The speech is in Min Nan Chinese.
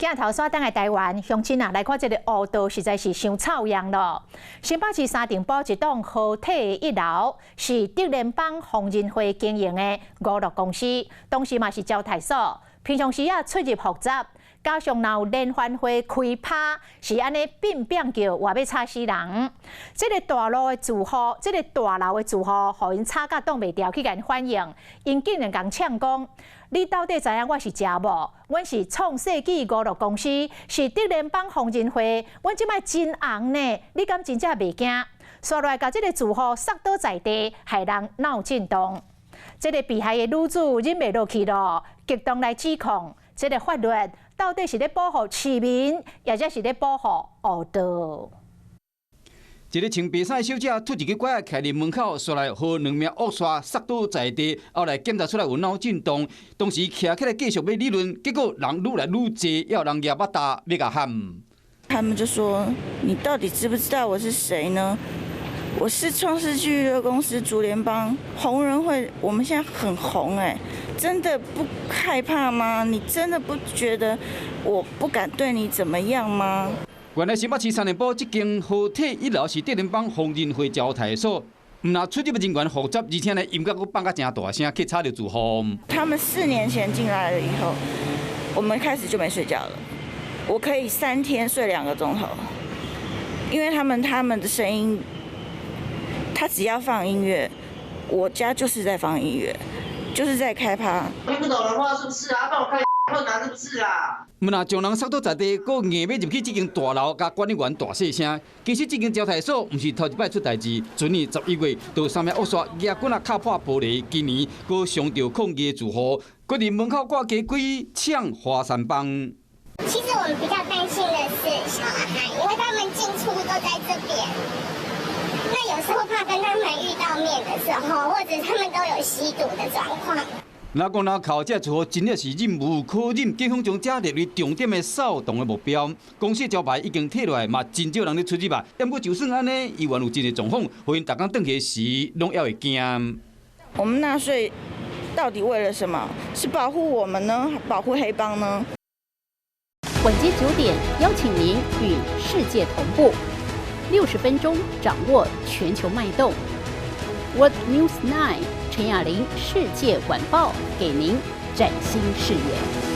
鏡頭煞轉來台灣，鄉親啊，來看這个烏道實在是傷臭樣咯。新北市三重埔一棟合體一樓，是竹聯幫瘋人會經營的娛樂公司，同時嘛是招待所。平常時啊出入複雜，加上若有聯歡會開趴，是按呢變變叫，話欲吵死人。這个大樓的住戶，這个大樓的住戶，予𪜶吵甲擋袂牢去共𪜶反映，𪜶竟然共嗆講：你到底知影我是誰無？阮是創世紀娛樂公司，是竹聯幫瘋人會，阮這擺真紅呢，你敢真正袂驚？煞來共這个住戶捒倒在地，害人腦震盪。這个被害的女子忍袂落去咯，激動來指控，這个法律到底是咧保護市民，抑者是咧保護黑道？一个穿白衫的小姐，突一支拐仔徛佇門口，煞來予兩名惡煞捒倒在地，後來檢查出來有腦震盪，當時徛起來繼續欲理論，結果人愈來愈濟，猶有人攑腹罩欲共喊。他們就說：你到底知不知道我是誰呢？我是創世紀娛樂公司竹聯幫紅人會，我們現在很紅哎，真的不害怕嗎？你真的不覺得我不敢對你怎麼樣嗎？原來新北市三重埔這間合體一樓是竹聯幫瘋人會招待所，毋但出入人員複雜，而且呢音樂閣放甲誠大聲，去吵著住戶。他們4年前進來了以後，我們開始就沒睡覺了。我可以3天睡2個鐘頭，因為他們的聲音，他只要放音樂，我家就是在放音樂，就是在開趴。聽不懂的話是不是啊？幫我開困難是不是啊？毋但將人捒倒在地，閣硬欲入去這間大樓，共管理員大細聲。其實這間招待所毋是頭一擺出代誌，去年11月，就三名惡煞舉棍仔敲破玻璃，今年閣傷著抗議住戶，閣佇門口掛雞規搶華山幫。其實我們比較擔心的是小孩，因為他們進出都在這邊。那有時候怕跟他們遇到面的時候，或者他們都有吸毒的狀況。若講若靠這住戶真的是忍無可忍，警方將這列為重點的掃蕩的目標。公司招牌已經撤落來，嘛真少人咧出入啊。毋過就算按呢，猶原有真濟狀況，予𪜶逐工轉去時，攏猶會驚。我們納稅到底為了什麼？是保護我們呢？保護黑幫呢？晚間9點，邀請您與世界同步，60分鐘掌握全球脈動。World News 9 陳雅玲世界晚報，給您嶄新視野。